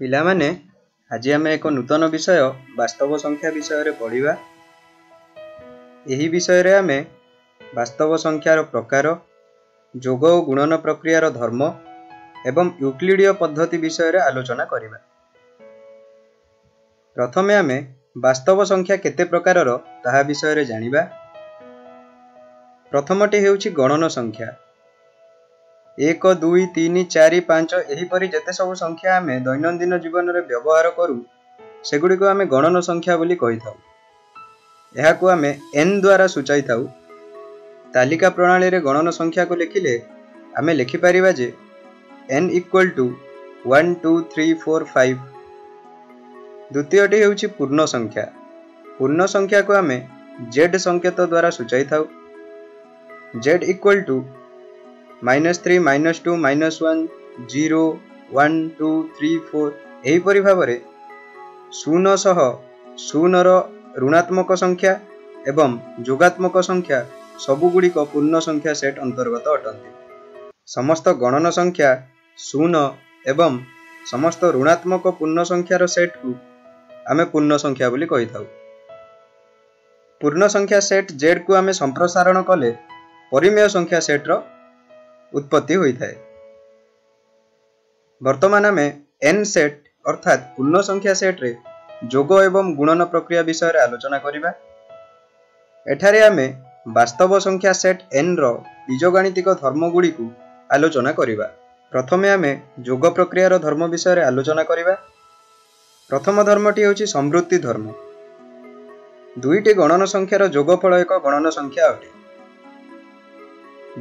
ପିଲାମାନେ, ଆଜି ଆମେ ଏକ ନୂତନ ବିଷୟ ବାସ୍ତବ ସଂଖ୍ୟା ବିଷୟରେ ପଢ଼ିବା। ଏହି ବିଷୟରେ ଆମେ ବାସ୍ତବ ସଂଖ୍ୟାର ପ୍ରକାର, ଯୋଗ ଓ ଗୁଣନ ପ୍ରକ୍ରିୟାର ଧର୍ମ ଏବଂ ୟୁକ୍ଲିଡୀୟ ପଦ୍ଧତି ବିଷୟରେ ଆଲୋଚନା କରିବା। ପ୍ରଥମେ ଆମେ ବାସ୍ତବ ସଂଖ୍ୟା କେତେ ପ୍ରକାରର ତାହା ବିଷୟରେ ଜାଣିବା। ପ୍ରଥମଟି ହେଉଛି ଗଣନ ସଂଖ୍ୟା। 1, 2, 3, 4, 5 ଏହିପରି ଯେତେ ସବୁ ସଂଖ୍ୟା ଆମେ ଦୈନନ୍ଦିନ ଜୀବନରେ ବ୍ୟବହାର କରୁ, ସେଗୁଡ଼ିକୁ ଆମେ ଗଣନ ସଂଖ୍ୟା ବୋଲି କହିଥାଉ। ଏହାକୁ ଆମେ ଏନ୍ ଦ୍ୱାରା ସୂଚାଇଥାଉ। ତାଲିକା ପ୍ରଣାଳୀରେ ଗଣନ ସଂଖ୍ୟାକୁ ଲେଖିଲେ ଆମେ ଲେଖିପାରିବା ଯେ N equal to 1, 2, 3, 4, 5। ଦ୍ୱିତୀୟଟି ହେଉଛି ପୂର୍ଣ୍ଣ ସଂଖ୍ୟା। ପୂର୍ଣ୍ଣ ସଂଖ୍ୟାକୁ ଆମେ ଜେଡ୍ ସଂକେତ ଦ୍ୱାରା ସୂଚାଇଥାଉ। Z equal to -3, -2, -1, 0, 1, 2, 3, 4 ଏହିପରି ଭାବରେ 0 ସହ 0ର ଋଣାତ୍ମକ ସଂଖ୍ୟା ଏବଂ ଯୋଗାତ୍ମକ ସଂଖ୍ୟା ସବୁଗୁଡ଼ିକ ପୂର୍ଣ୍ଣ ସଂଖ୍ୟା ସେଟ୍ ଅନ୍ତର୍ଗତ ଅଟନ୍ତି। ସମସ୍ତ ଗଣନ ସଂଖ୍ୟା, 0 ଏବଂ ସମସ୍ତ ଋଣାତ୍ମକ ପୂର୍ଣ୍ଣ ସଂଖ୍ୟାର ସେଟ୍କୁ ଆମେ ପୂର୍ଣ୍ଣ ସଂଖ୍ୟା ବୋଲି କହିଥାଉ। ପୂର୍ଣ୍ଣ ସଂଖ୍ୟା ସେଟ୍ ଜେଡ୍କୁ ଆମେ ସମ୍ପ୍ରସାରଣ କଲେ ପରିମେୟ ସଂଖ୍ୟା ସେଟ୍ର ଉତ୍ପତ୍ତି ହୋଇଥାଏ। ବର୍ତ୍ତମାନ ଆମେ ଏନ୍ ସେଟ୍ ଅର୍ଥାତ୍ ପୂର୍ଣ୍ଣ ସଂଖ୍ୟା ସେଟ୍ରେ ଯୋଗ ଏବଂ ଗୁଣନ ପ୍ରକ୍ରିୟା ବିଷୟରେ ଆଲୋଚନା କରିବା। ଏଠାରେ ଆମେ ବାସ୍ତବ ସଂଖ୍ୟା ସେଟ୍ ଏନ୍ର ବୀଜଗାଣିତିକ ଧର୍ମଗୁଡ଼ିକୁ ଆଲୋଚନା କରିବା। ପ୍ରଥମେ ଆମେ ଯୋଗ ପ୍ରକ୍ରିୟାର ଧର୍ମ ବିଷୟରେ ଆଲୋଚନା କରିବା। ପ୍ରଥମ ଧର୍ମଟି ହେଉଛି ସମ୍ବୃତ୍ତି ଧର୍ମ। ଦୁଇଟି ଗଣନ ସଂଖ୍ୟାର ଯୋଗଫଳ ଏକ ଗଣନ ସଂଖ୍ୟା ଅଟେ।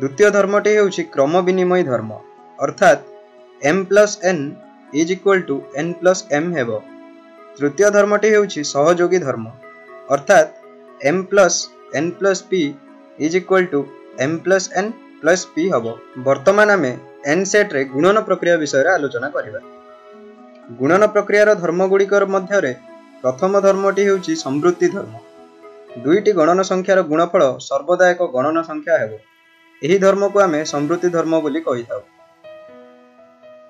ଦ୍ୱିତୀୟ ଧର୍ମଟି ହେଉଛି କ୍ରମ ବିନିମୟ ଧର୍ମ, ଅର୍ଥାତ୍ M plus N is equal to N plus M ହେବ। ତୃତୀୟ ଧର୍ମଟି ହେଉଛି ସହଯୋଗୀ ଧର୍ମ, ଅର୍ଥାତ୍ M plus N plus P is equal to M plus N plus P ହେବ। ବର୍ତ୍ତମାନ ଆମେ ଏନ୍ ସେଟ୍ରେ ଗୁଣନ ପ୍ରକ୍ରିୟା ବିଷୟରେ ଆଲୋଚନା କରିବା। ଗୁଣନ ପ୍ରକ୍ରିୟାର ଧର୍ମଗୁଡ଼ିକର ମଧ୍ୟରେ ପ୍ରଥମ ଧର୍ମଟି ହେଉଛି ସମ୍ବୃତ୍ତି ଧର୍ମ। ଦୁଇଟି ଗଣନ ସଂଖ୍ୟାର ଗୁଣଫଳ ସର୍ବଦା ଏକ ଗଣନ ସଂଖ୍ୟା ହେବ। ଏହି ଧର୍ମକୁ ଆମେ ସମ୍ବୃତ୍ତି ଧର୍ମ ବୋଲି କହିଥାଉ।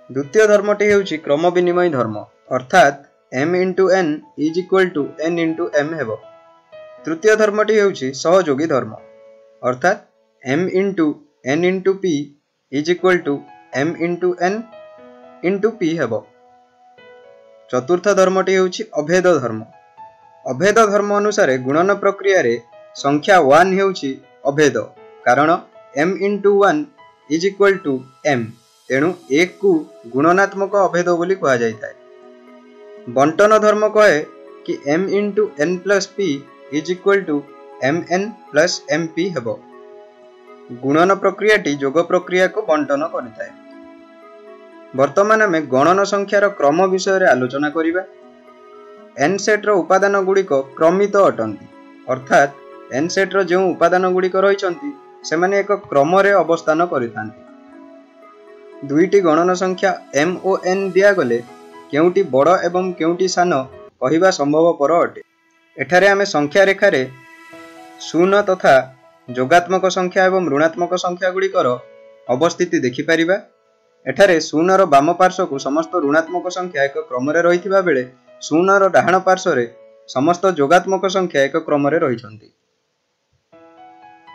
ଦ୍ୱିତୀୟ ଧର୍ମଟି ହେଉଛି କ୍ରମ ବିନିମୟ ଧର୍ମ, ଅର୍ଥାତ୍ M into N is equal to N into M ହେବ। ତୃତୀୟ ଧର୍ମଟି ହେଉଛି ସହଯୋଗୀ ଧର୍ମ, ଅର୍ଥାତ୍ M into N into P is equal to M into N into P ହେବ। ଚତୁର୍ଥ ଧର୍ମଟି ହେଉଛି ଅଭେଦ ଧର୍ମ। ଅଭେଦ ଧର୍ମ ଅନୁସାରେ ଗୁଣନ ପ୍ରକ୍ରିୟାରେ ସଂଖ୍ୟା 1 ହେଉଛି ଅଭେଦ, କାରଣ M into 1 is equal to M। ତେଣୁ 1କୁ ଗୁଣନାତ୍ମକ ଅଭେଦ ବୋଲି କୁହାଯାଇଥାଏ। ବଣ୍ଟନ ଧର୍ମ କହେ କି M into N plus P is equal to M N plus M P ହେବ। ଗୁଣନ ପ୍ରକ୍ରିୟାଟି ଯୋଗ ପ୍ରକ୍ରିୟାକୁ ବଣ୍ଟନ କରିଥାଏ। ବର୍ତ୍ତମାନ ଆମେ ଗଣନ ସଂଖ୍ୟାର କ୍ରମ ବିଷୟରେ ଆଲୋଚନା କରିବା। ଏନ୍ ସେଟ୍ର ଉପାଦାନ ଗୁଡ଼ିକ କ୍ରମିତ ଅଟନ୍ତି, ଅର୍ଥାତ୍ ଏନ୍ ସେଟ୍ର ଯେଉଁ ଉପାଦାନ ଗୁଡ଼ିକ ରହିଛନ୍ତି, ସେମାନେ ଏକ କ୍ରମରେ ଅବସ୍ଥାନ କରିଥାନ୍ତି। ଦୁଇଟି ଗଣନ ସଂଖ୍ୟା ଏମ୍ ଓ ଏନ୍ ଦିଆଗଲେ କେଉଁଟି ବଡ଼ ଏବଂ କେଉଁଟି ସାନ କହିବା ସମ୍ଭବପର ଅଟେ। ଏଠାରେ ଆମେ ସଂଖ୍ୟା ରେଖାରେ 0 ତଥା ଯୋଗାତ୍ମକ ସଂଖ୍ୟା ଏବଂ ଋଣାତ୍ମକ ସଂଖ୍ୟା ଗୁଡ଼ିକର ଅବସ୍ଥିତି ଦେଖିପାରିବା। ଏଠାରେ 0ର ବାମ ପାର୍ଶ୍ୱକୁ ସମସ୍ତ ଋଣାତ୍ମକ ସଂଖ୍ୟା ଏକ କ୍ରମରେ ରହିଥିବା ବେଳେ 0ର ଡାହାଣ ପାର୍ଶ୍ୱରେ ସମସ୍ତ ଯୋଗାତ୍ମକ ସଂଖ୍ୟା ଏକ କ୍ରମରେ ରହିଛନ୍ତି।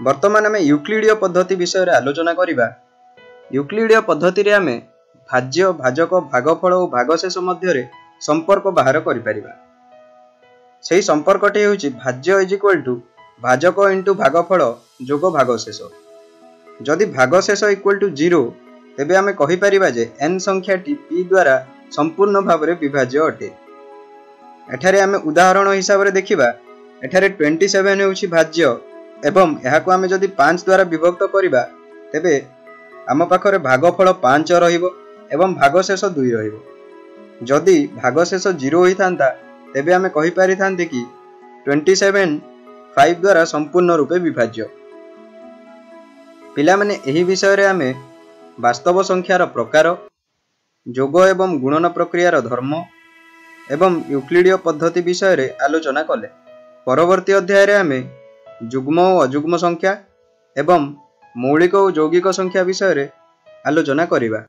ବର୍ତ୍ତମାନ ଆମେ ୟୁକ୍ଲିଡୀୟ ପଦ୍ଧତି ବିଷୟରେ ଆଲୋଚନା କରିବା। ୟୁକ୍ଲିଡୀୟ ପଦ୍ଧତିରେ ଆମେ ଭାଜ୍ୟ, ଭାଜକ, ଭାଗଫଳ ଓ ଭାଗଶେଷ ମଧ୍ୟରେ ସମ୍ପର୍କ ବାହାର କରିପାରିବା। ସେହି ସମ୍ପର୍କଟି ହେଉଛି ଭାଜ୍ୟ is equal to ଭାଜକ ଇଣ୍ଟୁ ଭାଗଫଳ ଯୋଗ ଭାଗଶେଷ। ଯଦି ଭାଗଶେଷ ଇକ୍ୱାଲ୍ ଟୁ 0, ତେବେ ଆମେ କହିପାରିବା ଯେ ଏନ୍ ସଂଖ୍ୟାଟି ପି ଦ୍ୱାରା ସମ୍ପୂର୍ଣ୍ଣ ଭାବରେ ବିଭାଜ୍ୟ ଅଟେ। ଏଠାରେ ଆମେ ଉଦାହରଣ ହିସାବରେ ଦେଖିବା, ଏଠାରେ 27 ହେଉଛି ଭାଜ୍ୟ ଏବଂ ଏହାକୁ ଆମେ ଯଦି 5 ଦ୍ୱାରା ବିଭକ୍ତ କରିବା, ତେବେ ଆମ ପାଖରେ ଭାଗଫଳ 5 ରହିବ ଏବଂ ଭାଗଶେଷ 2 ରହିବ। ଯଦି ଭାଗଶେଷ 0 ହୋଇଥାନ୍ତା, ତେବେ ଆମେ କହିପାରିଥାନ୍ତେ କି 27 5 ଦ୍ୱାରା ସମ୍ପୂର୍ଣ୍ଣ ରୂପେ ବିଭାଜ୍ୟ। ପିଲାମାନେ, ଏହି ବିଷୟରେ ଆମେ ବାସ୍ତବ ସଂଖ୍ୟାର ପ୍ରକାର, ଯୋଗ ଏବଂ ଗୁଣନ ପ୍ରକ୍ରିୟାର ଧର୍ମ ଏବଂ ୟୁକ୍ଲିଡୀୟ ପଦ୍ଧତି ବିଷୟରେ ଆଲୋଚନା କଲେ। ପରବର୍ତ୍ତୀ ଅଧ୍ୟାୟରେ ଆମେ ଯୁଗ୍ମ ଓ ଅଯୁଗ୍ମ ସଂଖ୍ୟା ଏବଂ ମୌଳିକ ଓ ଯୌଗିକ ସଂଖ୍ୟା ବିଷୟରେ ଆଲୋଚନା କରିବା।